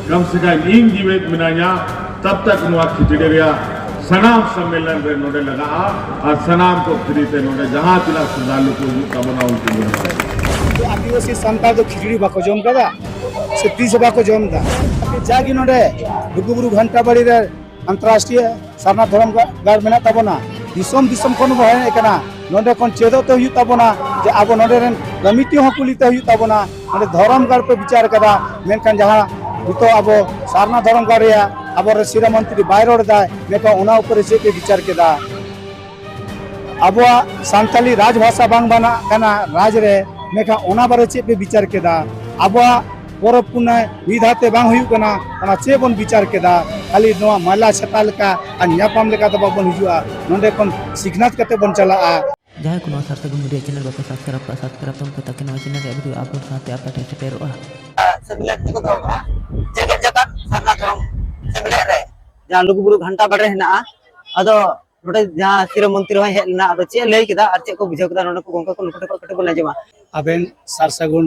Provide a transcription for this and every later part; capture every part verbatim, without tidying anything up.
ᱠᱚᱢ ᱥᱮ ᱠᱚᱢ ᱤᱧ ᱡᱤᱣᱮᱫ ᱢᱮᱱᱟᱧᱟ, ᱛᱟᱵ ᱛᱟᱠ ᱱᱚᱣᱟ ᱠᱷᱤᱪᱲᱤ ᱨᱮᱭᱟᱜ ᱥᱟᱱᱟᱢ ᱥᱚᱢᱢᱮᱞᱚᱱ ᱨᱮ ᱱᱚᱰᱮ ᱞᱟᱜᱟᱜᱼᱟ᱾ ᱟᱨ ᱥᱟᱱᱟᱢ ᱠᱚ ᱯᱷᱨᱤ ᱛᱮ ᱱᱚᱰᱮ ᱡᱟᱦᱟᱸ ᱛᱤᱱᱟᱹᱜ ᱥᱨᱚᱫᱷᱟᱞᱩ ᱠᱚ ᱦᱤᱡᱩᱜ ᱛᱟᱵᱚᱱᱟ, ᱩᱱᱠᱩ ᱵᱚᱱ ᱟᱹᱫᱤᱵᱟᱹᱥᱤ ᱥᱟᱱᱛᱟᱲ ᱫᱚ ᱠᱷᱤᱪᱲᱤ ᱵᱟᱠᱚ ᱡᱚᱢ ᱠᱟᱫᱟ, ᱥᱮ ᱛᱤᱥ ᱦᱚᱸ ᱵᱟᱠᱚ ᱡᱚᱢ ᱮᱫᱟ᱾ ᱡᱟᱜᱮ ᱱᱚᱰᱮ ᱞᱩᱜᱩᱵᱩᱨᱩ ᱜᱷᱟᱱᱴᱟ ᱵᱟᱲᱤ ᱨᱮ ᱟᱱᱛᱚᱨᱨᱟᱥᱴᱨᱤᱭᱚ ᱥᱟᱨᱱᱟ ᱫᱷᱚᱨᱚᱢ ᱜᱟ-, ᱜᱟᱲ ᱢᱮᱱᱟᱜ ᱛᱟᱵᱚᱱᱟ, ᱫᱤᱥᱚᱢ ᱫᱤᱥᱚᱢ ᱠᱷᱚᱱ ᱵᱚ ᱦᱮᱡ ᱟᱠᱟᱱᱟ᱾ ᱱᱚᱰᱮ ᱠᱷᱚᱱ ᱪᱮᱫᱚᱜ ᱛᱮ ᱦᱩᱭᱩᱜ ᱛᱟᱵᱚᱱᱟ, ᱡᱮ ᱟᱵᱚ ᱱᱚᱰᱮ ᱨᱮᱱ ᱠᱚᱢᱤᱴᱤ ᱦᱚᱸ ᱠᱩᱞᱤ ᱛᱮ ᱦᱩᱭᱩᱜ ᱛᱟᱵᱚᱱᱟ᱾ ᱱᱚᱰᱮ ᱫᱷᱚᱨᱚᱢ ᱜᱟᱲ ᱯᱮ ᱵᱤᱪᱟᱨ ᱠᱟᱫᱟ, ᱢᱮᱱᱠᱷᱟᱱ ᱡᱟᱦᱟᱸ ᱱᱤᱛᱚᱜ ᱟᱵᱚ ᱥᱟᱨᱱᱟ ᱫᱷᱚᱨᱚᱢ ᱜᱟᱲ ᱨᱮᱭᱟᱜ ᱟᱵᱚᱨᱮᱱ ᱥᱤᱨᱟᱹ ᱢᱚᱱᱛᱨᱤ ᱵᱟᱭ ᱨᱚᱲ ᱮᱫᱟ, ᱢᱮᱱᱠᱷᱟᱱ ᱚᱱᱟ ᱩᱯᱚᱨᱮ ᱪᱮᱫ ᱯᱮ ᱵᱤᱪᱟᱨ ᱠᱮᱫᱟ? ᱟᱵᱚᱣᱟᱜ ᱥᱟᱱᱛᱟᱞᱤ ᱨᱟᱡᱽ ᱵᱷᱟᱥᱟ ᱵᱟᱝ ᱵᱮᱱᱟᱜ ᱠᱟᱱᱟ ᱨᱟᱡᱽ ᱨᱮ, ᱢᱮᱱᱠᱷᱟᱱ ᱚᱱᱟ ᱵᱟᱨᱮ ᱪᱮᱫ ᱯᱮ ᱵᱤᱪᱟᱨ ᱠᱮᱫᱟ? ᱟᱵᱚᱣᱟᱜ ᱯᱚᱨᱚᱵᱽ ᱯᱩᱱᱟᱹᱭ ᱢᱤᱫ ᱫᱷᱟᱣ ᱛᱮ ᱵᱟᱝ ᱦᱩᱭᱩᱜ ᱠᱟᱱᱟ, ᱚᱱᱟ ᱪᱮᱫ ᱵᱚᱱ ᱵᱤᱪᱟᱨ ᱠᱮᱫᱟ? ᱠᱷᱟᱹᱞᱤ ᱱᱚᱣᱟ ᱢᱟᱞᱟ ᱪᱷᱟᱛᱟ ᱞᱮᱠᱟ ᱟᱨ ᱧᱟᱯᱟᱢ ᱞᱮᱠᱟ ᱫᱚ ᱵᱟᱵᱚᱱ ᱦᱤᱡᱩᱜᱼᱟ, ᱱᱚᱰᱮ ᱠᱷᱚᱱ ᱥᱤᱠᱷᱱᱟᱹᱛ ᱠᱟᱛᱮ ᱵᱚᱱ ᱪᱟᱞᱟᱜᱼᱟ᱾ ᱡᱟᱦᱟᱸᱭ ᱠᱚ ᱱᱚᱣᱟ ᱥᱟᱨᱥᱟᱹᱜᱩᱱ ᱢᱤᱰᱤᱭᱟ ᱪᱮᱱᱮᱞ ᱵᱟᱠᱚ ᱥᱟᱵᱥᱠᱨᱟᱭᱤᱵ ᱠᱟᱜᱼᱟ, ᱥᱟᱵᱥᱠᱨᱟᱭᱤᱵ ᱛᱟᱵᱚᱱ ᱯᱮ, ᱛᱟᱠᱤ ᱱᱚᱣᱟ ᱪᱮᱱᱮᱞ ᱨᱮᱭᱟᱜ ᱵᱷᱤᱰᱤᱭᱳ ᱟᱯᱞᱳᱰ ᱥᱟᱶᱛᱮ ᱟᱯᱮ ᱴᱷᱮᱱ ᱥᱮᱴᱮᱨᱚᱜᱼᱟ᱾ ᱥᱮᱢᱞᱮᱫ ᱛᱮᱠᱚ ᱫᱚᱦᱚ ᱠᱟᱜᱼᱟ᱾ ᱡᱮᱜᱮᱛ ᱡᱟᱠᱟᱛ ᱥᱟᱨᱱᱟ ᱫᱷᱚᱨᱚᱢ ᱥᱮᱢᱞᱮᱫ ᱨᱮ ᱡᱟᱦᱟᱸ ᱞᱩᱜᱩᱵᱩᱨᱩ ᱜᱷᱟᱱᱴᱟ ᱵᱟᱲᱮ ᱦᱮᱱᱟᱜᱼᱟ, ᱟᱫᱚ ᱱᱚᱰᱮ ᱡᱟᱦᱟᱸ ᱥᱤᱨᱟᱹ ᱢᱚᱱᱛᱨᱤ ᱦᱚᱸᱭ ᱦᱮᱡ ᱞᱮᱱᱟ, ᱟᱫᱚ ᱪᱮᱫ ᱮ ᱞᱟᱹᱭ ᱠᱮᱫᱟ ᱟᱨ ᱪᱮᱫ ᱠᱚ ᱵᱩᱡᱷᱟᱹᱣ ᱠᱮᱫᱟ, ᱱᱚᱰᱮ ᱠᱚ ᱜᱚᱝᱠᱮ ᱠᱚ ᱱᱩᱠᱩ ᱴᱷᱮᱱ ᱠᱷᱚᱱ ᱠᱟᱹᱴᱤᱡ ᱵᱚᱱ ᱟᱸᱡᱚᱢᱟ᱾ ᱟᱵᱮᱱ ᱥᱟᱨ ᱥᱟᱹᱜᱩᱱ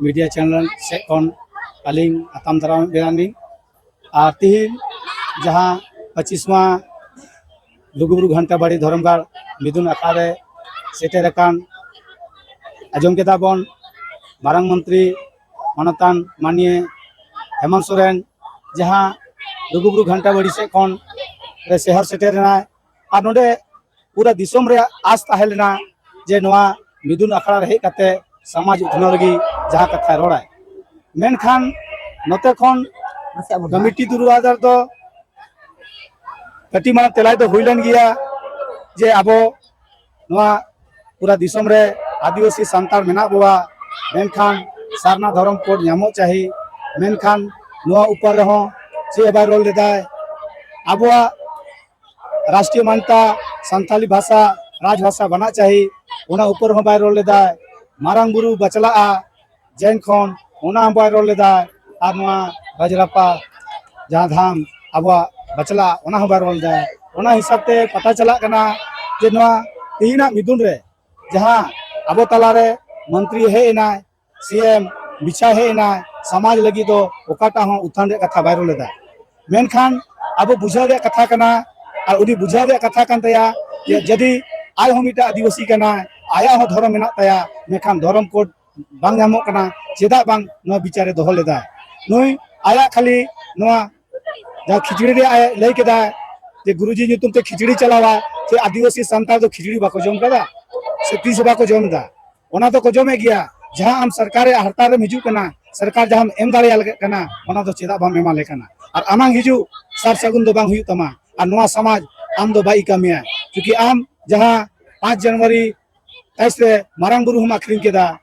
ᱢᱤᱰᱤᱭᱟ ᱪᱮᱱᱮᱞ ᱥᱮᱫ ᱠᱷᱚᱱ ᱟᱹᱞᱤᱧ ᱟᱛᱟᱝ ᱫᱟᱨᱟᱢ ᱵᱮᱱᱟᱞᱤᱧ᱾ ᱟᱨ ᱛᱤᱦᱤᱧ ᱡᱟᱦᱟᱸ ᱯᱚᱸᱪᱤᱥ ᱢᱟᱦᱟ ᱞᱩᱜᱩᱵᱩᱨᱩ ᱜᱷᱟᱱᱴᱟ ᱵᱟᱲᱤ ᱫᱷᱚᱨᱚᱢ ᱜᱟᱲ ᱢᱤᱫᱩᱱ ᱟᱠᱷᱲᱟ ᱨᱮ ᱥᱮᱴᱮᱨ ᱟᱠᱟᱱ, ᱟᱸᱡᱚᱢ ᱠᱮᱫᱟ ᱵᱚᱱ ᱢᱟᱨᱟᱝ ᱢᱚᱱᱛᱨᱤ ᱢᱟᱱᱚᱛᱟᱱ ᱢᱟᱱᱱᱤᱭᱟᱹ ᱦᱮᱢᱚᱱᱛ ᱥᱚᱨᱮᱱ ᱡᱟᱦᱟᱸ ᱞᱩᱜᱩᱵᱩᱨᱩ ᱜᱷᱟᱱᱴᱟ ᱵᱟᱲᱤ ᱥᱮᱫ ᱠᱷᱚᱱ ᱨᱮ ᱥᱮᱦᱚᱨ ᱥᱮᱴᱮᱨ ᱮᱱᱟᱭ, ᱟᱨ ᱱᱚᱰᱮ ᱯᱩᱨᱟᱹ ᱫᱤᱥᱚᱢ ᱨᱮᱭᱟᱜ ᱟᱥ ᱛᱟᱦᱮᱸ ᱞᱮᱱᱟ ᱡᱮ ᱱᱚᱣᱟ ᱢᱤᱫᱩᱱ ᱟᱠᱷᱲᱟ ᱨᱮ ᱦᱮᱡ ᱠᱟᱛᱮ ᱥᱚᱢᱟᱡᱽ ᱩᱛᱱᱟᱹᱣ ᱞᱟᱹᱜᱤᱫ ᱡᱟᱦᱟᱸ ᱠᱟᱛᱷᱟᱭ ᱨᱚᱲᱟᱭ, ᱢᱮᱱᱠᱷᱟᱱ ᱱᱚᱛᱮ ᱠᱷᱚᱱ ᱠᱚᱢᱤᱴᱤ ᱫᱩᱨᱩᱣᱟᱫᱟᱨ ᱫᱚ ᱠᱟᱹᱴᱤᱡ ᱢᱟᱨᱟᱝ ᱛᱮᱞᱟᱭ ᱫᱚ ᱦᱩᱭ ᱞᱮᱱ ᱜᱮᱭᱟ ᱡᱮ ᱟᱵᱚ ᱱᱚᱣᱟ ᱯᱩᱨᱟ ᱫᱤᱥᱚᱢ ᱨᱮ ᱟᱹᱫᱤᱵᱟᱹᱥᱤ ᱥᱟᱱᱛᱟᱲ ᱢᱮᱱᱟᱜ ᱵᱚᱣᱟ, ᱢᱮᱱᱠᱷᱟᱱ ᱥᱟᱨᱱᱟ ᱫᱷᱚᱨᱚᱢ ᱠᱳᱰ ᱧᱟᱢᱚᱜ ᱪᱟᱹᱦᱤ, ᱢᱮᱱᱠᱷᱟᱱ ᱱᱚᱣᱟ ᱩᱯᱚᱨ ᱨᱮᱦᱚᱸ ᱪᱮᱫ ᱦᱚᱸ ᱵᱟᱭ ᱨᱚᱲ ᱞᱮᱫᱟᱭ᱾ ᱟᱵᱚᱣᱟᱜ ᱨᱟᱥᱴᱨᱤᱭᱚ ᱢᱟᱱᱭᱚᱛᱟ ᱥᱟᱱᱛᱟᱞᱤ ᱵᱷᱟᱥᱟ ᱨᱟᱡᱽ ᱵᱷᱟᱥᱟ ᱵᱮᱱᱟᱜ ᱪᱟᱹᱦᱤ, ᱚᱱᱟ ᱩᱯᱚᱨ ᱦᱚᱸ ᱵᱟᱭ ᱨᱚᱲ ᱞᱮᱫᱟᱭ᱾ ᱢᱟᱨᱟᱝ ᱵᱩᱨᱩ ᱵᱟᱪᱞᱟᱜᱼᱟ ᱡᱮᱱ ᱠᱷᱚᱱ, ᱚᱱᱟ ᱦᱚᱸ ᱵᱟᱭ ᱨᱚᱲ ᱞᱮᱫᱟᱭ᱾ ᱟᱨ ᱱᱚᱣᱟ ᱨᱟᱡᱽᱨᱟᱯᱟ ᱡᱟᱦᱟᱸ ᱫᱷᱟᱢ ᱟᱵᱚᱣᱟᱜ ᱵᱟᱪᱞᱟᱜᱼᱟ, ᱚᱱᱟ ᱦᱚᱸ ᱵᱟᱭ ᱨᱚᱲ ᱞᱮᱫᱟᱭ᱾ ᱚᱱᱟ ᱦᱤᱥᱟᱹᱵ ᱛᱮ ᱯᱟᱛᱟ ᱪᱟᱞᱟᱜ ᱠᱟᱱᱟ ᱡᱮ ᱱᱚᱣᱟ ᱛᱮᱦᱮᱧᱟᱜ ᱢᱤᱫᱩᱱ ᱨᱮ ᱡᱟᱦᱟᱸ ᱟᱵᱚ ᱛᱟᱞᱟᱨᱮ ᱢᱚᱱᱛᱨᱤ ᱦᱮᱡ ᱮᱱᱟᱭ, ᱥᱤ ᱮᱢ ᱵᱤᱪᱷᱟ ᱦᱮᱡ ᱮᱱᱟᱭ, ᱥᱚᱢᱟᱡᱽ ᱞᱟᱹᱜᱤᱫ ᱫᱚ ᱚᱠᱟᱴᱟᱜ ᱦᱚᱸ ᱩᱛᱛᱷᱟᱱ ᱨᱮᱭᱟᱜ ᱠᱟᱛᱷᱟ ᱵᱟᱭ ᱨᱚᱲ ᱞᱮᱫᱟ᱾ ᱢᱮᱱᱠᱷᱟᱱ ᱟᱵᱚ ᱵᱩᱡᱷᱟᱹᱣ ᱨᱮᱭᱟᱜ ᱠᱟᱛᱷᱟ ᱠᱟᱱᱟ, ᱟᱨ ᱩᱱᱤ ᱵᱩᱡᱷᱟᱹᱣ ᱨᱮᱭᱟᱜ ᱠᱟᱛᱷᱟ ᱠᱟᱱ ᱛᱟᱭᱟ ᱡᱮ ᱡᱩᱫᱤ ᱟᱡ ᱦᱚᱸ ᱢᱤᱫᱴᱟᱝ ᱟᱹᱫᱤᱵᱟᱹᱥᱤ ᱠᱟᱱᱟᱭ, ᱟᱭᱟᱜ ᱦᱚᱸ ᱫᱷᱚᱨᱚᱢ ᱢᱮᱱᱟᱜ ᱛᱟᱭᱟ, ᱢᱮᱱᱠᱷᱟᱱ ᱫᱷᱚᱨᱚᱢ ᱠᱳᱰ ᱵᱟᱝ ᱧᱟᱢᱚᱜ ᱠᱟᱱᱟ, ᱪᱮᱫᱟᱜ ᱵᱟᱝ ᱱᱚᱣᱟ ᱵᱤᱪᱟᱨᱮ ᱫᱚᱦᱚ ᱞᱮᱫᱟ? ᱱᱩᱭ ᱟᱭᱟᱜ ᱠᱷᱟᱹᱞᱤ ᱱᱚᱣᱟ ᱡᱟᱦᱟᱸ ᱠᱷᱤᱪᱲᱤ ᱨᱮᱭᱟᱜ ᱮ ᱞᱟᱹᱭ ᱠᱮᱫᱟ ᱡᱮ ᱜᱩᱨᱩᱡᱤ ᱧᱩᱛᱩᱢ ᱛᱮ ᱠᱷᱤᱪᱲᱤ ᱪᱟᱞᱟᱣᱟ, ᱥᱮ ᱟᱹᱫᱤᱵᱟᱹᱥᱤ ᱥᱟᱱᱛᱟᱲ ᱫᱚ ᱠᱷᱤᱪᱲᱤ ᱵᱟᱠᱚ ᱡᱚᱢ ᱠᱟᱫᱟ, ᱥᱮ ᱛᱤᱥ ᱦᱚᱸ ᱵᱟᱠᱚ ᱡᱚᱢ ᱮᱫᱟ? ᱚᱱᱟ ᱫᱚᱠᱚ ᱡᱚᱢᱮᱫ ᱜᱮᱭᱟ᱾ ᱡᱟᱦᱟᱸ ᱟᱢ ᱥᱚᱨᱠᱟᱨ ᱨᱮᱭᱟᱜ ᱦᱟᱨᱛᱟ ᱨᱮᱢ ᱦᱤᱡᱩᱜ ᱠᱟᱱᱟ, ᱥᱚᱨᱠᱟᱨ ᱡᱟᱦᱟᱸᱢ ᱮᱢ ᱫᱟᱲᱮᱭᱟᱞᱮ ᱠᱟᱱᱟ, ᱚᱱᱟ ᱫᱚ ᱪᱮᱫᱟᱜ ᱵᱟᱢ ᱮᱢᱟᱞᱮ ᱠᱟᱱᱟ? ᱟᱨ ᱟᱢᱟᱝ ᱦᱤᱡᱩᱜ ᱥᱟᱨ ᱥᱟᱹᱜᱩᱱ ᱫᱚ ᱵᱟᱝ ᱦᱩᱭᱩᱜ ᱛᱟᱢᱟ, ᱟᱨ ᱱᱚᱣᱟ ᱥᱚᱢᱟᱡᱽ ᱟᱢ ᱫᱚ ᱵᱟᱭ ᱠᱟᱹᱢᱤᱭᱟ᱾ ᱪᱩᱸᱠᱤ ᱟᱢ ᱡᱟᱦᱟᱸ ᱯᱟᱸᱪ ᱡᱟᱱᱩᱣᱟᱨᱤ ᱛᱟᱭᱤᱥ ᱨᱮ ᱢᱟᱨᱟᱝ ᱵᱩᱨᱩ ᱦᱚᱸᱢ ᱟᱹᱠᱷᱨᱤᱧ ᱠᱮᱫᱟ,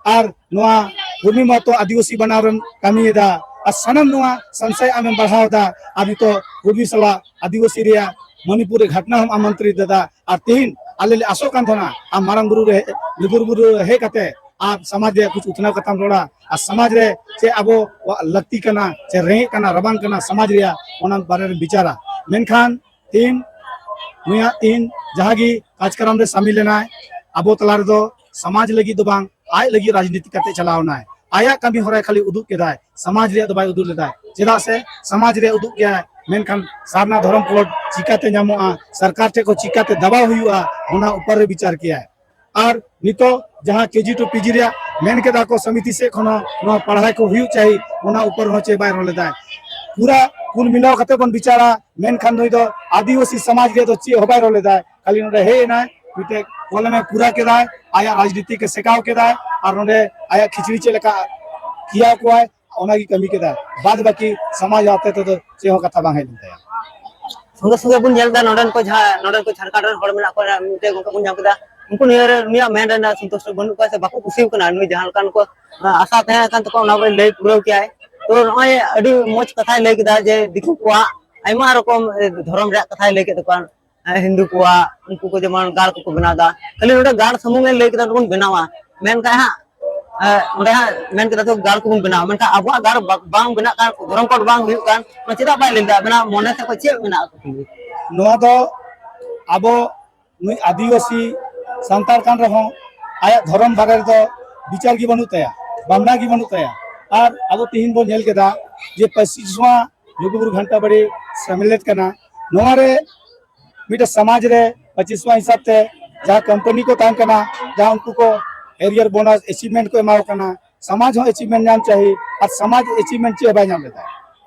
ᱟᱨ ᱱᱚᱣᱟ ᱠᱩᱨᱢᱤ ᱢᱟᱦᱟᱛᱚ ᱟᱹᱫᱤᱵᱟᱹᱥᱤ ᱵᱮᱱᱟᱣ ᱨᱮᱢ ᱠᱟᱹᱢᱤᱭᱮᱫᱟ, ᱟᱨ ᱥᱟᱱᱟᱢ ᱱᱚᱣᱟ ᱥᱚᱝᱥᱚᱭ ᱟᱢᱮᱢ ᱵᱟᱲᱦᱟᱣ ᱮᱫᱟ, ᱟᱨ ᱱᱤᱛᱚᱜ ᱠᱩᱨᱢᱤ ᱥᱟᱞᱟᱜ ᱟᱹᱫᱤᱵᱟᱹᱥᱤ ᱨᱮᱭᱟᱜ ᱢᱚᱱᱤᱯᱩᱨ ᱨᱮ ᱜᱷᱟᱴᱱᱟ ᱦᱚᱸᱢ ᱟᱢᱚᱱᱛᱨᱤᱛ ᱮᱫᱟ᱾ ᱟᱨ ᱛᱮᱦᱮᱧ ᱟᱞᱮ ᱞᱮ ᱟᱥᱚᱜ ᱠᱟᱱ ᱛᱟᱦᱮᱱᱟ ᱟᱢ ᱢᱟᱨᱟᱝ ᱵᱩᱨᱩ ᱨᱮ, ᱞᱩᱜᱩ ᱵᱩᱨᱩ ᱨᱮ ᱦᱮᱡ ᱠᱟᱛᱮ ᱟᱨ ᱥᱚᱢᱟᱡᱽ ᱨᱮᱭᱟᱜ ᱠᱤᱪᱷᱩ ᱩᱛᱱᱟᱹᱣ ᱠᱟᱛᱷᱟᱢ ᱨᱚᱲᱟ, ᱟᱨ ᱥᱚᱢᱟᱡᱽ ᱨᱮ ᱪᱮᱫ ᱟᱵᱚᱣᱟᱜ ᱞᱟᱹᱠᱛᱤ ᱠᱟᱱᱟ, ᱪᱮ ᱨᱮᱸᱜᱮᱡ ᱠᱟᱱᱟ, ᱨᱟᱵᱟᱝ ᱠᱟᱱᱟ, ᱥᱚᱢᱟᱡᱽ ᱨᱮᱭᱟᱜ ᱚᱱᱟ ᱵᱟᱨᱮ ᱨᱮ ᱵᱤᱪᱟᱨᱟ᱾ ᱢᱮᱱᱠᱷᱟᱱ ᱛᱤᱦᱤᱧ ᱱᱩᱭᱟᱜ ᱛᱤᱦᱤᱧ ᱡᱟᱦᱟᱸ ᱜᱮ ᱠᱟᱡᱽᱠᱟᱨᱟᱢ ᱨᱮ ᱥᱟᱢᱤᱞ ᱮᱱᱟᱭ, ᱟᱵᱚ ᱛᱟᱞᱟ ᱨᱮᱫᱚ ᱥᱚᱢᱟᱡᱽ ᱞᱟᱹᱜᱤᱫ ᱫᱚ ᱵᱟᱝ, ᱟᱡ ᱞᱟᱹᱜᱤᱫ ᱨᱟᱡᱽᱱᱤᱛᱤ ᱠᱟᱛᱮ ᱪᱟᱞᱟᱣ ᱮᱱᱟᱭ᱾ ᱟᱭᱟᱜ ᱠᱟᱹᱢᱤ ᱦᱚᱨᱟ ᱠᱷᱟᱹᱞᱤ ᱩᱫᱩᱜ ᱠᱮᱫᱟᱭ, ᱥᱚᱢᱟᱡᱽ ᱨᱮᱭᱟᱜ ᱫᱚ ᱵᱟᱭ ᱩᱫᱩᱜ ᱞᱮᱫᱟᱭ᱾ ᱪᱮᱫᱟᱜ ᱥᱮ ᱥᱚᱢᱟᱡᱽ ᱨᱮᱭᱟᱜ ᱩᱫᱩᱜ ᱜᱮᱭᱟᱭ, ᱢᱮᱱᱠᱷᱟᱱ ᱥᱟᱨᱱᱟ ᱫᱷᱚᱨᱚᱢ ᱠᱳᱰ ᱪᱤᱠᱟᱛᱮ ᱧᱟᱢᱚᱜᱼᱟ, ᱥᱚᱨᱠᱟᱨ ᱴᱷᱮᱱ ᱠᱷᱚᱱ ᱪᱤᱠᱟᱛᱮ ᱫᱟᱵᱟᱣ ᱦᱩᱭᱩᱜᱼᱟ, ᱚᱱᱟ ᱩᱯᱚᱨ ᱨᱮ ᱵᱤᱪᱟᱨ ᱠᱮᱭᱟᱭ᱾ ᱟᱨ ᱱᱤᱛᱚᱜ ᱡᱟᱦᱟᱸ ᱠᱮᱡᱤ ᱴᱩ ᱯᱤᱡᱤ ᱨᱮᱭᱟᱜ ᱢᱮᱱ ᱠᱮᱫᱟ ᱠᱚ ᱥᱚᱢᱤᱛᱤ ᱥᱮᱫ ᱠᱷᱚᱱ ᱦᱚᱸ ᱱᱚᱣᱟ ᱯᱟᱲᱦᱟᱣ ᱠᱚ ᱦᱩᱭᱩᱜ ᱪᱟᱹᱦᱤ, ᱚᱱᱟ ᱩᱯᱚᱨ ᱦᱚᱸ ᱪᱮᱫ ᱵᱟᱭ ᱨᱚᱲ ᱞᱮᱫᱟᱭ᱾ ᱯᱩᱨᱟ ᱠᱩᱞ ᱢᱤᱞᱟᱣ ᱠᱟᱛᱮ ᱵᱚᱱ ᱵᱤᱪᱟᱨᱟ, ᱢᱮᱱᱠᱷᱟᱱ ᱱᱩᱭ ᱫᱚ ᱟᱹᱫᱤᱵᱟᱹᱥᱤ ᱥᱚᱢᱟᱡᱽ ᱨᱮᱭᱟᱜ ᱫᱚ ᱪᱮᱫ ᱦᱚᱸ ᱵᱟᱭ ᱨᱚᱲ ᱞᱮᱫᱟᱭ᱾ ᱠᱷᱟᱹᱞᱤ ᱱᱚᱰᱮ ᱦᱮᱡ ᱮᱱᱟᱭ, ᱢᱤᱫᱴᱮᱡ ᱠᱚᱞᱚᱢᱮ ᱯᱩᱨᱟ ᱠᱮᱫᱟᱭ, ᱟᱭᱟᱜ ᱨᱟᱡᱽᱱᱤᱛᱤ ᱠᱮ ᱥᱮᱠᱟᱣ ᱠᱮᱫᱟᱭ, ᱟᱨ ᱱᱚᱰᱮ ᱟᱭᱟᱜ ᱠᱷᱤᱪᱲᱤ ᱪᱮᱫ ᱞᱮᱠᱟ ᱠᱤᱭᱟ ᱠᱚᱣᱟᱭ, ᱚᱱᱟᱜᱮ ᱠᱟᱹᱢᱤ ᱠᱮᱫᱟᱭ᱾ ᱵᱟᱫ ᱵᱟᱹᱠᱤ ᱥᱚᱢᱟᱡᱽ ᱦᱚᱛᱮ ᱛᱮᱫᱚ ᱪᱮᱫ ᱦᱚᱸ ᱠᱟᱛᱷᱟ ᱵᱟᱝ ᱦᱮᱡ ᱞᱮᱱ ᱛᱟᱭᱟ᱾ ᱥᱚᱸᱜᱮ ᱥᱚᱸᱜᱮ ᱵᱚᱱ ᱧᱮᱞ ᱮᱫᱟ ᱱᱚᱰᱮᱱ ᱠᱚ ᱡᱟᱦᱟᱸ ᱱᱚᱰᱮᱱ ᱠᱚ ᱡᱷᱟᱲᱠᱷᱚᱸᱰ ᱨᱮᱱ ᱦᱚᱲ ᱢᱮᱱᱟᱜ ᱠᱚᱣᱟ, ᱢᱤᱫᱴᱮᱡ ᱜᱚᱢᱠᱮ ᱵᱚᱱ ᱧᱟᱢ ᱠᱮᱫᱟ, ᱩᱱᱠᱩ ᱱᱤᱭᱟᱹ ᱨᱮ ᱩᱱᱤᱭᱟᱜ ᱢᱮᱱ ᱨᱮᱱᱟᱜ ᱥᱚᱱᱛᱩᱥᱴ ᱵᱟᱹᱱᱩᱜ ᱠᱚᱣᱟ ᱥᱮ ᱵᱟᱠᱚ ᱠᱩᱥᱤ ᱠᱟᱱᱟ᱾ ᱱᱩᱭ ᱡᱟᱦᱟᱸ ᱞᱮᱠᱟᱱ ᱠᱚ ᱟᱥᱟ ᱛᱟᱦᱮᱸ ᱠᱟᱱ ᱛᱟᱠᱚᱣᱟ ᱚᱱᱟ ᱵᱚᱞᱮ ᱞᱟᱹᱭ ᱯᱩᱨᱟᱹᱣ ᱠᱮᱜᱼᱟᱭ᱾ ᱛᱚ ᱱᱚᱜᱼᱚᱭ ᱟᱹᱰᱤ ᱢᱚᱡᱽ ᱠᱟᱛᱷᱟᱭ ᱞᱟᱹᱭ ᱠᱮᱫᱟ ᱡᱮ ᱫᱤᱠᱩ ᱠᱚᱣᱟᱜ ᱟᱭᱢᱟ ᱨᱚᱠᱚᱢ ᱫᱷᱚᱨᱚᱢ ᱨᱮᱭᱟᱜ ᱠᱟᱛᱷᱟᱭ ᱞᱟᱹᱭ ᱠᱮᱫ ᱛᱟᱠᱚᱣᱟ᱾ ᱦᱤᱱᱫᱩ ᱠᱚᱣᱟᱜ ᱩᱱᱠᱩ ᱠᱚ ᱡᱮᱢᱚᱱ ᱜᱟᱲ ᱠᱚᱠᱚ ᱵᱮᱱᱟᱣ ᱮᱫᱟ, ᱠᱷᱟᱹᱞᱤ ᱱᱚᱰᱮ ᱜᱟᱲ ᱥᱩᱢᱩᱝ ᱮ ᱞᱟᱹᱭ ᱠᱮᱫᱟ ᱵᱚᱱ ᱵᱮᱱᱟᱣᱟ, ᱢᱮᱱᱠᱷᱟᱱ ᱦᱟᱸᱜ ᱱᱚᱰᱮ ᱦᱟᱸᱜ ᱢᱮᱱ ᱠᱮᱫᱟ ᱛᱚ ᱜᱟᱲ ᱠᱚᱵᱚᱱ ᱵᱮᱱᱟᱣᱟ, ᱢᱮᱱᱠᱷᱟᱱ ᱟᱵᱚᱣᱟᱜ ᱜᱟᱲ ᱵᱟᱝ ᱵᱮᱱᱟᱜ ᱠᱟᱱ, ᱫᱷᱚᱨᱚᱢ ᱠᱳᱰ ᱵᱟᱝ ᱦᱩᱭᱩᱜ ᱠᱟᱱ, ᱚᱱᱟ ᱪᱮᱫᱟᱜ ᱵᱟᱭ ᱞᱟᱹᱭ ᱮᱫᱟ? ᱟᱵᱮᱱᱟᱜ ᱢᱚᱱᱮ ᱛᱮ ᱪᱮᱫ ᱢᱮᱱᱟᱜᱼᱟ ᱠᱩᱠᱞᱤ? ᱱᱚᱣᱟ ᱫᱚ ᱟᱵᱚ ᱱᱩᱭ ᱟᱹᱫᱤᱵᱟᱹᱥᱤ ᱥᱟᱱᱛᱟᱲ ᱠᱟᱱ ᱨᱮᱦᱚᱸ ᱟᱭᱟᱜ ᱫᱷᱚᱨᱚᱢ ᱵᱟᱨᱮ ᱨᱮᱫᱚ ᱵᱤᱪᱟᱨ ᱜᱮ ᱵᱟᱹᱱᱩᱜ ᱛᱟᱭᱟ, ᱵᱷᱟᱵᱽᱱᱟ ᱜᱮ ᱵᱟᱹᱱᱩᱜ ᱛᱟᱭᱟ᱾ ᱟᱨ ᱟᱵᱚ ᱛᱤᱦᱤᱧ ᱵᱚᱱ ᱧᱮᱞ ᱠᱮᱫᱟ ᱡᱮ ᱯᱟᱹᱪᱤᱥᱣᱟᱸ ᱞᱩᱜᱩᱵᱩᱨᱩ ᱜᱷᱟᱱᱴᱟ ᱵᱟᱲᱤ ᱥᱮᱢᱞᱮᱫ ᱠᱟᱱᱟ᱾ ᱱᱚᱣᱟ ᱨᱮ ᱢᱤᱫᱴᱮᱱ ᱥᱚᱢᱟᱡᱽ ᱨᱮ ᱯᱟᱹᱪᱤᱥᱣᱟᱸ ᱦᱤᱥᱟᱵ ᱛᱮ ᱡᱟᱦᱟᱸ ᱠᱳᱢᱯᱟᱱᱤ ᱠᱚ ᱛᱟᱦᱮᱱ ᱠᱟᱱᱟ, ᱡᱟᱦᱟᱸ ᱩᱱᱠᱩ ᱠᱚ ᱮᱨᱤᱭᱟᱨ ᱵᱳᱱᱟᱥ ᱮᱪᱤᱵᱷᱢᱮᱱᱴ ᱠᱚ ᱮᱢᱟ ᱠᱚ ᱠᱟᱱᱟ, ᱥᱚᱢᱟᱡᱽ ᱦᱚᱸ ᱮᱪᱤᱵᱷᱢᱮᱱᱴ ᱧᱟᱢ ᱪᱟᱹᱦᱤ, ᱟᱨ ᱥᱚᱢᱟᱡᱽ ᱮᱪᱤᱵᱷᱢᱮᱱᱴ ᱪᱮᱫ ᱦᱚᱸ ᱵᱟᱭ ᱧᱟᱢ ᱞᱮᱫᱟ᱾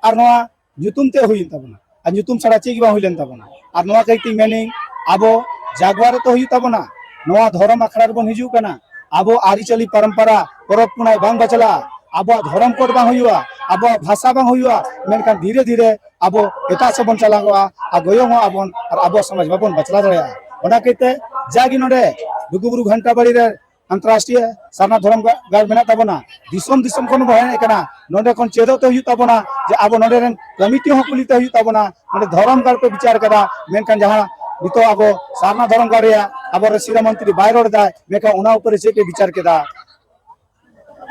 ᱟᱨ ᱱᱚᱣᱟ ᱧᱩᱛᱩᱢ ᱛᱮ ᱦᱩᱭᱮᱱ ᱛᱟᱵᱚᱱᱟ, ᱟᱨ ᱧᱩᱛᱩᱢ ᱪᱷᱟᱲᱟ ᱪᱮᱫ ᱜᱮ ᱵᱟᱝ ᱦᱩᱭ ᱞᱮᱱ ᱛᱟᱵᱚᱱᱟ᱾ ᱟᱨ ᱱᱚᱣᱟ ᱠᱟᱹᱡ ᱛᱤᱧ ᱢᱮᱱᱤᱧ, ᱟᱵᱚ ᱡᱟᱜᱽᱣᱟᱨ ᱨᱮ ᱛᱚ ᱦᱩᱭᱩᱜ ᱛᱟᱵᱚᱱᱟ, ᱱᱚᱣᱟ ᱫᱷᱚᱨᱚᱢ ᱟᱠᱷᱲᱟ ᱨᱮᱵᱚᱱ ᱦᱤᱡᱩᱜ ᱠᱟᱱᱟ, ᱟᱵᱚ ᱟᱹᱨᱤᱪᱟᱹᱞᱤ ᱯᱚᱨᱚᱢᱯᱚᱨᱟ ᱯᱚᱨᱚᱵᱽ ᱯᱩᱱᱟᱹᱭ ᱵᱟᱝ ᱵᱟᱪᱞᱟᱜᱼᱟ, ᱟᱵᱚᱣᱟᱜ ᱫᱷᱚᱨᱚᱢ ᱠᱳᱰ ᱵᱟᱝ ᱦᱩᱭᱩᱜᱼᱟ, ᱟᱵᱚᱣᱟᱜ ᱵᱷᱟᱥᱟ ᱵᱟᱝ ᱦᱩᱭᱩᱜᱼᱟ, ᱢᱮᱱᱠᱷᱟᱱ ᱫᱷᱤᱨᱮ ᱫᱷᱤᱨᱮ ᱟᱵᱚ ᱮᱴᱟᱜ ᱥᱮᱫ ᱵᱚᱱ ᱪᱟᱞᱟᱣᱚᱜᱼᱟ ᱟᱨ ᱜᱚᱭᱚᱝᱚᱜᱼᱟ ᱵᱚᱱ ᱟᱨ ᱟᱵᱚᱣᱟᱜ ᱥᱚᱢᱟᱡᱽ ᱵᱟᱵᱚᱱ ᱵᱟᱪᱞᱟᱣ ᱫᱟᱲᱮᱭᱟᱜᱼᱟ᱾ ᱚᱱᱟ ᱠᱟᱹᱡᱛᱮ ᱡᱟᱜᱮ ᱱᱚᱰᱮ ᱞᱩᱜᱩᱵᱩᱨᱩ ᱜᱷᱟᱱᱴᱟ ᱵᱟᱲᱤ ᱨᱮ ᱟᱱᱛᱚᱨᱨᱟᱥᱴᱨᱤᱭᱚ ᱥᱟᱨᱱᱟ ᱫᱷᱚᱨᱚᱢ ᱜᱟ-, ᱜᱟᱲ ᱢᱮᱱᱟᱜ ᱛᱟᱵᱚᱱᱟ, ᱫᱤᱥᱚᱢ ᱫᱤᱥᱚᱢ ᱠᱷᱚᱱ ᱵᱚᱱ ᱦᱮᱡ ᱟᱠᱟᱱᱟ, ᱱᱚᱰᱮ ᱠᱷᱚᱱ ᱪᱮᱫᱚᱜ ᱛᱮ ᱦᱩᱭᱩᱜ ᱛᱟᱵᱚᱱᱟ ᱡᱮ ᱟᱵᱚ ᱱᱚᱰᱮ ᱨᱮᱱ ᱠᱚᱢᱤᱴᱤ ᱦᱚᱸ ᱠᱩᱞᱤ ᱛᱮ ᱦᱩᱭᱩᱜ ᱛᱟᱵᱚᱱᱟ, ᱱᱚᱰᱮ ᱫᱷᱚᱨᱚᱢ ᱜᱟᱲ ᱯᱮ ᱵᱤᱪᱟᱨ ᱠᱟᱫᱟ, ᱢᱮᱱᱠᱷᱟᱱ ᱡᱟᱦᱟᱸ ᱱᱤᱛᱚᱜ ᱟᱵᱚ ᱥᱟᱨᱱᱟ ᱫᱷᱚᱨᱚᱢ ᱜᱟᱲ ᱨᱮᱭᱟᱜ ᱟᱵᱚᱨᱮᱱ ᱥᱤᱨᱟᱹ ᱢᱚᱱᱛᱨᱤ ᱵᱟᱭ ᱨᱚᱲ ᱮᱫᱟ, ᱢᱮᱱᱠᱷᱟᱱ ᱚᱱᱟ ᱩᱯᱚᱨᱮ ᱪᱮᱫ ᱯᱮ ᱵᱤᱪᱟᱨ ᱠᱮᱫᱟ?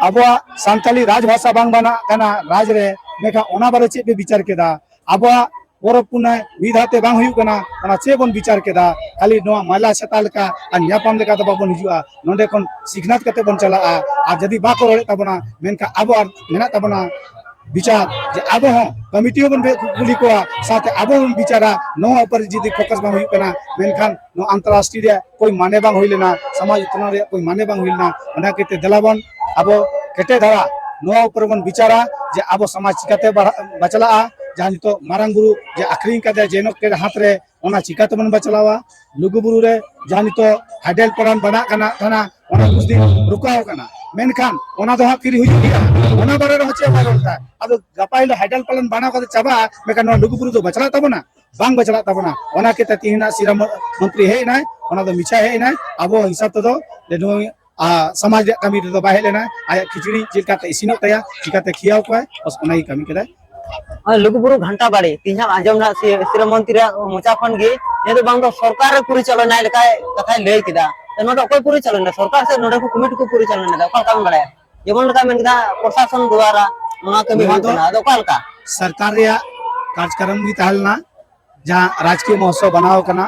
ᱟᱵᱚᱣᱟᱜ ᱥᱟᱱᱛᱟᱞᱤ ᱨᱟᱡᱽᱵᱷᱟᱥᱟ ᱵᱟᱝ ᱵᱮᱱᱟᱜ ᱠᱟᱱᱟ ᱨᱟᱡᱽ ᱨᱮ, ᱢᱮᱱᱠᱷᱟᱱ ᱚᱱᱟ ᱵᱟᱨᱮ ᱪᱮᱫ ᱯᱮ ᱵᱤᱪᱟᱨ ᱠᱮᱫᱟ? ᱟᱵᱚᱣᱟᱜ ᱯᱚᱨᱚᱵᱽ ᱯᱩᱱᱟᱹᱭ ᱢᱤᱫ ᱫᱷᱟᱣ ᱛᱮ ᱵᱟᱝ ᱦᱩᱭᱩᱜ ᱠᱟᱱᱟ, ᱚᱱᱟ ᱪᱮᱫ ᱵᱚᱱ ᱵᱤᱪᱟᱨ ᱠᱮᱫᱟ? ᱠᱷᱟᱹᱞᱤ ᱱᱚᱣᱟ ᱢᱟᱞᱟ ᱪᱷᱟᱛᱟ ᱞᱮᱠᱟ ᱟᱨ ᱧᱟᱯᱟᱢ ᱞᱮᱠᱟ ᱫᱚ ᱵᱟᱵᱚᱱ ᱦᱤᱡᱩᱜᱼᱟ᱾ ᱱᱚᱰᱮ ᱠᱷᱚᱱ ᱥᱤᱠᱷᱱᱟᱹᱛ ᱠᱟᱛᱮ ᱵᱚᱱ ᱪᱟᱞᱟᱜᱼᱟ᱾ ᱟᱨ ᱡᱩᱫᱤ ᱵᱟᱠᱚ ᱨᱚᱲᱮᱫ ᱛᱟᱵᱚᱱᱟ, ᱢᱮᱱᱠᱷᱟᱱ ᱟᱵᱚ ᱟᱨ ᱢᱮᱱᱟᱜ ᱛᱟᱵᱚᱱᱟ ᱵᱤᱪᱟᱨ, ᱡᱮ ᱟᱵᱚ ᱦᱚᱸ ᱠᱚᱢᱤᱴᱤ ᱦᱚᱸᱵᱚᱱ ᱵᱮ-, ᱠᱩᱞᱤ ᱠᱚᱣᱟ, ᱥᱟᱶᱛᱮ ᱟᱵᱚ ᱵᱚᱱ ᱵᱤᱪᱟᱨᱟ᱾ ᱱᱚᱣᱟ ᱩᱯᱚᱨ ᱡᱩᱫᱤ ᱯᱷᱳᱠᱟᱥ ᱵᱟᱝ ᱦᱩᱭᱩᱜ ᱠᱟᱱᱟ, ᱢᱮᱱᱠᱷᱟᱱ ᱱᱚᱣᱟ ᱟᱱᱛᱚᱨᱨᱟᱥᱴᱨᱤᱭᱚ ᱨᱮᱭᱟᱜ ᱠᱳᱭ ᱢᱟᱱᱮ ᱵᱟᱝ ᱦᱩᱭ ᱞᱮᱱᱟ, ᱥᱚᱢᱟᱡᱽ ᱩᱛᱱᱟᱹᱣ ᱨᱮᱭᱟᱜ ᱠᱳᱭ ᱢᱟᱱᱮ ᱵᱟᱝ ᱦᱩᱭ ᱞᱮᱱᱟ᱾ ᱚᱱᱟ ᱠᱷᱟᱹᱛᱤᱨ ᱛᱮ ᱫᱮᱞᱟ ᱵᱚᱱ ᱟᱵᱚ ᱠᱮᱴᱮᱡ ᱫᱷᱟᱨᱟ ᱱᱚᱣᱟ ᱩᱯᱚᱨ ᱵᱚᱱ ᱵᱤᱪᱟᱨᱟ ᱡᱮ ᱟᱵᱚ ᱥᱚᱢᱟᱡᱽ ᱪᱤᱠᱟᱛᱮ ᱵᱟᱲᱦᱟ-, ᱵᱟᱪᱞᱟᱜᱼᱟ, ᱡᱟᱦᱟᱸ ᱱᱤᱛᱚᱜ ᱢᱟᱨᱟᱝ ᱵᱩᱨᱩ ᱡᱮ ᱟᱠᱷᱨᱤᱧ ᱠᱟᱛᱮ ᱡᱮᱱᱚᱠ ᱠᱮᱫ ᱦᱟᱛ ᱨᱮ, ᱚᱱᱟ ᱪᱤᱠᱟᱛᱮᱵᱚᱱ ᱵᱟᱪᱞᱟᱣᱟ? ᱞᱩᱜᱩ ᱵᱩᱨᱩ ᱨᱮ ᱡᱟᱦᱟᱸ ᱱᱤᱛᱚᱜ ᱦᱟᱭᱰᱮᱞ ᱯᱞᱟᱱᱴ ᱵᱟᱱᱟᱜ ᱠᱟᱱᱟ, ᱛᱟᱦᱮᱱᱟ, ᱚᱱᱟ ᱠᱩᱪ ᱫᱤᱱ ᱨᱩᱠᱟᱣ ᱠᱟᱱᱟ, ᱢᱮᱱᱠᱷᱟᱱ ᱚᱱᱟ ᱫᱚ ᱦᱟᱸᱜ ᱯᱷᱤᱨ ᱦᱩᱭᱩᱜ ᱜᱮᱭᱟ᱾ ᱚᱱᱟ ᱵᱟᱨᱮ ᱨᱮᱦᱚᱸ ᱪᱮᱫ ᱦᱚᱸ ᱵᱟᱭ ᱨᱚᱲ ᱮᱫᱟ᱾ ᱟᱫᱚ ᱜᱟᱯᱟ ᱦᱤᱞᱳᱜ ᱦᱟᱭᱰᱮᱞ ᱯᱞᱟᱱᱴ ᱵᱟᱱᱟᱣ ᱠᱟᱛᱮ ᱪᱟᱵᱟᱜᱼᱟ, ᱢᱮᱱᱠᱷᱟᱱ ᱱᱚᱣᱟ ᱞᱩᱜᱩ ᱵᱩᱨᱩ ᱫᱚ ᱵᱟᱪᱞᱟᱜ ᱛᱟᱵᱚᱱᱟ? ᱵᱟᱝ ᱵᱟᱪᱞᱟᱜ ᱛᱟᱵᱚᱱᱟ᱾ ᱚᱱᱟ ᱠᱷᱟᱹᱛᱤᱨ ᱛᱮ ᱛᱮᱦᱮᱧ ᱥᱤᱨᱟᱹ ᱢᱚ-, ᱢᱚᱱᱛᱨᱤ ᱦᱮᱡ ᱮᱱᱟᱭ, ᱚᱱᱟ ᱫᱚ ᱢᱤᱪᱷᱟ ᱦᱮᱡ ᱮᱱᱟᱭ᱾ ᱟᱵᱚ ᱦᱤᱥᱟᱹᱵ ᱛᱮᱫᱚ ᱡᱮ ᱱᱩᱭ, ᱟ, ᱥᱚᱢᱟᱡᱽ ᱨᱮᱭᱟᱜ ᱠᱟᱹᱢᱤ ᱨᱮᱫᱚ ᱵᱟᱭ ᱦᱮᱡ ᱞᱮᱱᱟ᱾ ᱟᱭᱟᱜ ᱠᱷᱤᱪᱲᱤ ᱪᱮᱫ ᱞᱮᱠᱟᱛᱮ ᱤᱥᱤᱱᱚᱜ ᱛᱟᱭᱟ, ᱪᱤᱠᱟᱛᱮ ᱠᱷᱤᱭᱟᱣ ᱠᱚᱣᱟᱭ, ᱵᱟᱥ ᱚᱱᱟ ᱜᱮ ᱠᱟᱹᱢᱤ ᱠᱮᱫᱟᱭ᱾ ᱱᱚᱜᱼᱚᱭ ᱞᱩᱜᱩᱵᱩᱨᱩ ᱜᱷᱟᱱᱴᱟ ᱵᱟᱲᱤ ᱛᱮᱦᱮᱧ ᱦᱟᱸᱜ ᱟᱸᱡᱚᱢ ᱱᱟ ᱥᱤ-, ᱥᱤᱨᱟᱹ ᱢᱚᱱᱛᱨᱤᱭᱟᱜ ᱢᱚᱪᱟ ᱠᱷᱚᱱ ᱜᱮ, ᱱᱤᱭᱟᱹ ᱫᱚ ᱵᱟᱝ ᱫᱚ ᱥᱚᱨᱠᱟᱨ ᱨᱮ ᱯᱚᱨᱤᱪᱟᱞᱚᱱᱟᱭ ᱞᱮᱠᱟᱭ ᱠᱟᱛᱷᱟᱭ ᱞᱟᱹᱭ ᱠᱮᱫᱟ᱾ ᱛᱚ ᱱᱚᱣᱟ ᱫᱚ ᱚᱠᱚᱭ ᱯᱚᱨᱤᱪᱟᱞᱚᱱᱟ? ᱥᱚᱨᱠᱟᱨ ᱥᱮ ᱱᱚᱰᱮ ᱠᱚ ᱠᱚᱢᱤᱴᱤ ᱠᱚ ᱯᱚᱨᱤᱪᱟᱞᱚᱱᱟ ᱮᱫᱟ? ᱚᱠᱟ ᱞᱮᱠᱟᱢ ᱵᱟᱲᱟᱭᱟ? ᱡᱮᱢᱚᱱ ᱞᱮᱠᱟ ᱢᱮᱱ ᱠᱮᱫᱟ ᱯᱨᱚᱥᱟᱥᱚᱱ ᱫᱣᱟᱨᱟ ᱱᱚᱣᱟ ᱠᱟᱹᱢᱤ ᱱᱚᱣᱟ ᱦᱩᱭᱩᱜ ᱫᱚ ᱠᱟᱱᱟ, ᱟᱫᱚ ᱚᱠᱟ ᱞᱮᱠᱟ? ᱥᱚᱨᱠᱟᱨ ᱨᱮᱭᱟᱜ ᱠᱟᱨᱡᱽᱠᱟᱨᱚᱢ ᱜᱮ ᱛᱟᱦᱮᱸ ᱞᱮᱱᱟ, ᱡᱟᱦᱟᱸ ᱨᱟᱡᱽᱠᱤᱭᱟᱹ ᱢᱚᱦᱳᱛᱥᱚᱵ ᱵᱮᱱᱟᱣ ᱠᱟᱱᱟ,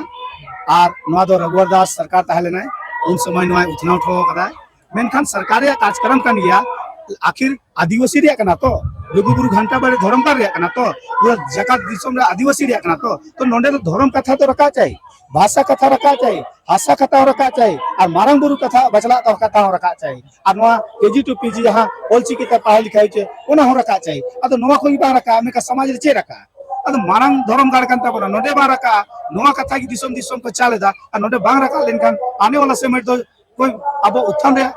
ᱟᱨ ᱱᱚᱣᱟ ᱫᱚ ᱨᱟᱜᱷᱩᱣᱟᱨ ᱫᱟᱥ ᱥᱚᱨᱠᱟᱨ ᱛᱟᱦᱮᱸ ᱞᱮᱱᱟᱭ, ᱩᱱ ᱥᱚᱢᱚᱭ ᱱᱚᱣᱟᱭ ᱩᱛᱷᱱᱟᱹᱣ ᱦᱚᱴᱚ ᱠᱟᱫᱟᱭ᱾ ᱢᱮᱱᱠᱷᱟᱱ ᱥᱚᱨᱠᱟᱨ ᱨᱮᱭᱟᱜ ᱠᱟᱨᱡᱽᱠᱟᱨᱚᱢ ᱠᱟᱱ ᱜᱮᱭᱟ, ᱟᱹᱠᱷᱤᱨ ᱟᱹᱫᱤᱵᱟᱹᱥᱤ ᱨᱮᱭᱟᱜ ᱠᱟᱱᱟ ᱛᱚ, ᱞᱩᱜᱩᱵᱩᱨᱩ ᱜᱷᱟᱱᱴᱟ ᱵᱟᱲᱮ ᱫᱷᱚᱨᱚᱢ ᱜᱟᱲ ᱨᱮᱭᱟᱜ ᱠᱟᱱᱟ ᱛᱚ, ᱯᱩᱨᱟᱹ ᱡᱟᱠᱟᱛ ᱫᱤᱥᱚᱢ ᱨᱮ ᱟᱹᱫᱤᱵᱟᱹᱥᱤ ᱨᱮᱭᱟᱜ ᱠᱟᱱᱟ ᱛᱚ᱾ ᱛᱚ ᱱᱚᱰᱮ ᱫᱚ ᱫᱷᱚᱨᱚᱢ ᱠᱟᱛᱷᱟ ᱫᱚ ᱨᱟᱠᱟᱵ ᱪᱟᱭ, ᱵᱷᱟᱥᱟ ᱠᱟᱛᱷᱟ ᱨᱟᱠᱟᱵ ᱪᱟᱭ, ᱦᱟᱥᱟ ᱠᱟᱛᱷᱟ ᱦᱚᱸ ᱨᱟᱠᱟᱵ ᱪᱟᱭ, ᱟᱨ ᱢᱟᱨᱟᱝ ᱵᱩᱨᱩ ᱠᱟᱛᱷᱟ ᱵᱟᱪᱞᱟᱜ ᱠᱟᱛᱷᱟ ᱦᱚᱸ ᱨᱟᱠᱟᱵ ᱪᱟᱭ, ᱟᱨ ᱱᱚᱣᱟ ᱠᱮ ᱡᱤ ᱴᱩ ᱯᱤ ᱡᱤ ᱡᱟᱦᱟᱸ ᱚᱞᱪᱤᱠᱤ ᱛᱮ ᱯᱟᱲᱦᱟᱣ ᱞᱮᱠᱷᱟ ᱦᱚᱪᱚ, ᱚᱱᱟ ᱦᱚᱸ ᱨᱟᱠᱟᱵ ᱪᱟᱭ᱾ ᱟᱫᱚ ᱱᱚᱣᱟ ᱠᱚ ᱡᱩᱫᱤ ᱵᱟᱝ ᱨᱟᱠᱟᱵ, ᱢᱮᱱᱠᱷᱟᱱ ᱥᱚᱢᱟᱡᱽ ᱨᱮ ᱪᱮᱫ ᱨᱟᱠᱟᱵ? ᱟᱫᱚ ᱢᱟᱨᱟᱝ ᱫᱷᱚᱨᱚᱢ ᱜᱟᱲ ᱠᱟᱱ ᱛᱟᱵᱚᱱᱟ, ᱱᱚᱰᱮ ᱵᱟᱝ ᱨᱟᱠᱟᱵ, ᱱᱚᱣᱟ ᱠᱟᱛᱷᱟ ᱜᱮ ᱫᱤᱥᱚᱢ ᱫᱤᱥᱚᱢ ᱠᱚ ᱪᱟᱞ ᱮᱫᱟ, ᱟᱨ ᱱᱚᱰᱮ ᱵᱟᱝ ᱨᱟᱠᱟᱵ ᱞᱮᱱᱠᱷᱟᱱ ᱟᱱᱮ ᱣᱟᱞᱟ ᱥᱚᱢᱚᱭ ᱫᱚ ᱚᱠᱚᱭ ᱟᱵᱚ ᱩᱛᱛᱷᱟᱱ ᱨᱮᱭᱟᱜ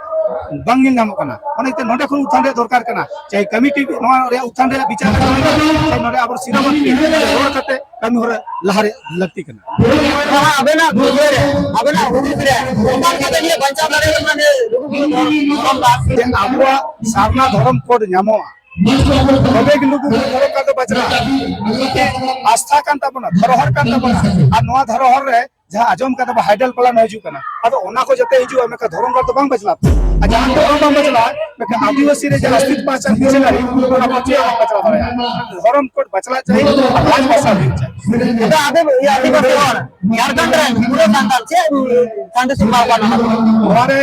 ᱵᱟᱝ ᱧᱮᱞ ᱧᱟᱢᱚᱜ ᱠᱟᱱᱟ᱾ ᱚᱱᱟ ᱤᱭᱟᱹᱛᱮ ᱱᱚᱰᱮ ᱠᱷᱚᱱ ᱩᱛᱛᱷᱟᱱ ᱨᱮᱭᱟᱜ ᱫᱚᱨᱠᱟᱨ ᱠᱟᱱᱟ, ᱪᱟᱦᱮ ᱠᱚᱢᱤᱴᱤ ᱱᱚᱣᱟ ᱨᱮᱭᱟᱜ ᱩᱛᱛᱷᱟᱱ ᱨᱮᱭᱟᱜ ᱵᱤᱪᱟᱨ ᱠᱟᱛᱮ ᱱᱚᱰᱮ ᱟᱵᱚ ᱥᱤᱨᱟᱹ ᱢᱚᱱᱛᱨᱤ ᱨᱚᱲ ᱠᱟᱛᱮ ᱠᱟᱹᱢᱤ ᱦᱚᱨᱟ ᱞᱟᱦᱟ ᱨᱮ ᱞᱟᱹᱠᱛᱤ ᱠᱟᱱᱟ᱾ ᱡᱟᱦᱟᱸ ᱟᱵᱮᱱᱟᱜ ᱵᱩᱡᱷᱟᱹᱣ ᱨᱮ, ᱟᱵᱮᱱᱟᱜ ᱦᱩᱫᱤᱥ ᱨᱮ, ᱚᱠᱟ ᱞᱮᱠᱟᱛᱮ ᱱᱤᱭᱟᱹ ᱵᱟᱧᱪᱟᱣ ᱫᱟᱲᱮᱭᱟᱜᱼᱟ, ᱢᱟᱱᱮ ᱞᱩᱜᱩ ᱵᱩᱨᱩ ᱫᱷᱚᱨᱚᱢ ᱫᱟᱜ? ᱡᱮ ᱟᱵᱚᱣᱟᱜ ᱥᱟᱨᱱᱟ ᱫᱷᱚᱨᱚᱢ ᱠᱳᱰ ᱧᱟᱢᱚᱜᱼᱟ, ᱛᱚᱵᱮ ᱜᱮ ᱞᱩᱜᱩ ᱵᱩᱨᱩ ᱫᱷᱚᱨᱚᱢ ᱫᱟᱜ ᱫᱚ ᱵᱟᱪᱞᱟᱜᱼᱟ᱾ ᱟᱥᱛᱷᱟ ᱠᱟᱱ ᱛᱟᱵᱚᱱᱟ, ᱫᱷᱚᱨᱚᱦᱚᱨ ᱠᱟᱱ ᱛᱟᱵᱚᱱᱟ, ᱟᱨ ᱱᱚᱣᱟ ᱫᱷᱚᱨᱚᱦᱚᱨ ᱨᱮ ᱡᱟᱦᱟᱸ ᱟᱸᱡᱚᱢ ᱠᱟᱛᱮ ᱵᱟ ᱦᱟᱭᱰᱮᱞ ᱯᱟᱞᱟᱱ ᱦᱤᱡᱩᱜ ᱠᱟᱱᱟ, ᱟᱫᱚ ᱚᱱᱟ ᱠᱚ ᱡᱟᱛᱮ ᱦᱤᱡᱩᱜᱼᱟ, ᱢᱮᱱᱠᱷᱟᱱ ᱫᱷᱚᱨᱚᱢ ᱜᱟᱲ ᱫᱚ ᱵᱟᱝ ᱵᱟᱪᱞᱟᱜᱼᱟ᱾ ᱟᱨ ᱡᱟᱦᱟᱸ ᱫᱷᱚᱨᱚᱢ ᱵᱟᱝ ᱵᱟᱪᱞᱟᱜᱼᱟ, ᱢᱮᱱᱠᱷᱟᱱ ᱟᱹᱫᱤᱵᱟᱹᱥᱤ ᱨᱮ ᱡᱟᱦᱟᱸ ᱚᱥᱛᱤᱛ ᱯᱟᱦᱪᱟᱱ ᱫᱤᱥᱚᱢ ᱨᱮ ᱚᱱᱟ ᱯᱟᱪᱮ ᱵᱟᱝ ᱵᱟᱪᱞᱟᱣ ᱫᱟᱲᱮᱭᱟᱜᱼᱟ᱾ ᱫᱷᱚᱨᱚᱢ ᱠᱳᱰ ᱵᱟᱪᱞᱟᱜ ᱪᱟᱹᱦᱤ ᱟᱨ ᱨᱟᱡᱽ ᱵᱷᱟᱥᱟ ᱦᱩᱭᱩᱜ ᱪᱟᱹᱦᱤ᱾ ᱟᱫᱚ ᱟᱵᱮ ᱤᱭᱟᱹ ᱟᱹᱫᱤᱵᱟᱹᱥᱤ ᱦᱚᱲ ᱡᱷᱟᱲᱠᱷᱚᱸᱰ ᱨᱮ ᱯᱩᱨᱟᱹ ᱥᱟᱱᱛᱟᱲ ᱪᱮᱫ ᱥᱟᱸᱫᱮᱥ ᱮᱢᱟ ᱠᱚᱣᱟ ᱱᱚᱣᱟ? ᱱᱚᱣᱟ ᱨᱮ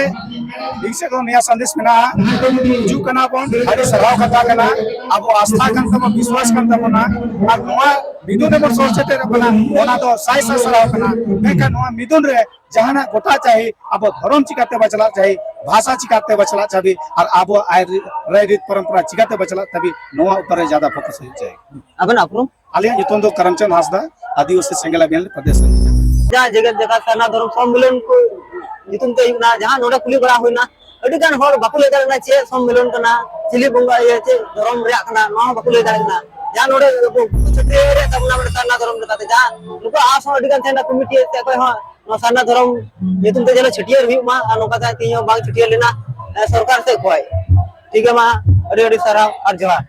ᱤᱧ ᱥᱮᱫ ᱠᱷᱚᱱ ᱱᱤᱭᱟᱹ ᱥᱟᱸᱫᱮᱥ ᱢᱮᱱᱟᱜᱼᱟ, ᱦᱤᱡᱩᱜ ᱠᱟᱱᱟ ᱵᱚᱱ, ᱟᱹᱰᱤ ᱥᱟᱨᱦᱟᱣ ᱠᱟᱛᱷᱟ ᱠᱟᱱᱟ, ᱟᱵᱚ ᱟᱥᱛᱷᱟ ᱠᱟᱱ ᱛᱟᱵᱚᱱᱟ, ᱵᱤᱥᱣᱟᱥ ᱠᱟᱱ ᱛᱟᱵᱚᱱᱟ, ᱟᱨ ᱱᱚᱣᱟ ᱢᱤᱫᱩᱱ ᱨᱮᱵᱚᱱ ᱥᱚᱦᱚᱨ ᱥᱮᱴᱮᱨᱚᱜ ᱠᱟᱱᱟ, ᱚᱱᱟ ᱫᱚ ᱥᱟᱭ ᱥᱟᱭ ᱥᱟᱨᱦᱟᱣ ᱠᱟᱱᱟ᱾ ᱢᱮᱱᱠᱷᱟᱱ ᱱᱚᱣᱟ ᱢᱤᱫᱩᱱ ᱨᱮ ᱡᱟᱦᱟᱱᱟᱜ ᱜᱚᱴᱟ ᱪᱟᱹᱦᱤ, ᱟᱵᱚ ᱫᱷᱚᱨᱚᱢ ᱪᱤᱠᱟᱛᱮ ᱵᱟᱪᱞᱟᱜ ᱪᱟᱹᱦᱤ, ᱵᱷᱟᱥᱟ ᱪᱤᱠᱟᱛᱮ ᱵᱟᱪᱞᱟᱜ ᱪᱟᱹᱦᱤ, ᱟᱨ ᱟᱵᱚ ᱟᱭ ᱨᱟᱭ ᱨᱤᱛ ᱯᱚᱨᱚᱢᱯᱚᱨᱟ ᱪᱤᱠᱟᱛᱮ ᱵᱟᱪᱞᱟᱜ ᱛᱟᱵᱤ, ᱱᱚᱣᱟ ᱩᱯᱚᱨᱮ ᱡᱟᱫᱟ ᱯᱷᱳᱠᱟᱥ ᱦᱩᱭᱩᱜ ᱪᱟᱹᱦᱤ᱾ ᱟᱵᱮᱱᱟᱜ ᱩᱯᱨᱩᱢ? ᱟᱹᱞᱤᱧᱟᱜ ᱧᱩᱛᱩᱢ ᱫᱚ ᱠᱟᱨᱟᱢᱪᱟᱸᱫᱽ ᱦᱟᱸᱥᱫᱟ, ᱟᱹᱫᱤᱵᱟᱹᱥᱤ ᱥᱮᱸᱜᱮᱞ ᱟᱵᱷᱤᱭᱟᱱ ᱯᱨᱚᱫᱮᱥ ᱥᱚᱢᱤᱛᱤ᱾ ᱡᱟᱦᱟᱸ ᱡᱮᱜᱮᱛ ᱡᱟᱠᱟᱛ ᱥᱟᱨᱱᱟ ᱫᱷᱚᱨᱚᱢ ᱥᱚᱢᱢᱮᱞᱚᱱ ᱠᱚ ᱧᱩᱛᱩᱢ ᱛᱮ ᱦᱩᱭᱩᱜ ᱠᱟᱱᱟ, ᱡᱟᱦᱟᱸ ᱱᱚᱰᱮ ᱠᱩᱞᱤ ᱵᱟᱲᱟ ᱦᱩᱭᱱᱟ, ᱟᱹᱰᱤ ᱜᱟᱱ ᱦᱚᱲ ᱵᱟᱠᱚ ᱞᱟᱹᱭ ᱫᱟᱲᱮᱭᱟᱜ ᱠᱟᱱᱟ ᱪᱮᱫ ᱥᱚᱢᱢᱮᱞᱚᱱ ᱠᱟᱱᱟ, ᱪᱤᱞᱤ ᱵᱚᱸᱜᱟ, ᱤᱭᱟᱹ, ᱪᱮᱫ ᱫᱷᱚᱨᱚᱢ ᱨᱮᱭᱟᱜ ᱠᱟᱱᱟ, ᱱᱚᱣᱟ ᱦᱚᱸ ᱵᱟᱠᱚ ᱞᱟᱹᱭ ᱫᱟᱲᱮᱭᱟᱜ ᱠᱟᱱᱟ᱾ ᱡᱟᱦᱟᱸ ᱱᱚᱰᱮ ᱟᱵᱚ ᱪᱷᱟᱹᱴᱭᱟᱹᱨ ᱨᱮᱭᱟᱜ ᱛᱟᱵᱚᱱᱟ ᱢᱤᱫᱴᱮᱱ ᱥᱟᱨᱱᱟ ᱫᱷᱚᱨᱚᱢ ᱞᱮᱠᱟᱛᱮ, ᱡᱟᱦᱟᱸ ᱱᱩᱠᱩ ᱟᱥ ᱦᱚᱸ ᱟᱹᱰᱤ ᱜᱟᱱ ᱛᱟᱦᱮᱱᱟ ᱠᱚᱢᱤᱴᱤ ᱥᱮᱫ ᱠᱷᱚᱱ ᱦᱚᱸ ᱱᱚᱣᱟ ᱥᱟᱨᱱᱟ ᱫᱷᱚᱨᱚᱢ ᱧᱩᱛᱩᱢ ᱛᱮ ᱡᱮᱱᱚ ᱪᱷᱟᱹᱴᱭᱟᱹᱨ ᱦᱩᱭᱩᱜ ᱢᱟ, ᱟᱨ ᱱᱚᱝᱠᱟ ᱛᱮ ᱛᱮᱦᱮᱧ ᱦᱚᱸ ᱵᱟᱝ ᱪᱷᱟᱹᱴᱭᱟᱹᱨ ᱞᱮᱱᱟ, ᱮ, ᱥᱚᱨᱠᱟᱨ ᱥᱮᱫ ᱠᱷᱚᱱ᱾ ᱴᱷᱤᱠ ᱜᱮᱭᱟ, ᱢᱟ ᱟᱹᱰᱤ ᱟᱹᱰᱤ ᱥᱟᱨᱦᱟᱣ ᱟᱨ ᱡᱚᱦᱟᱨ᱾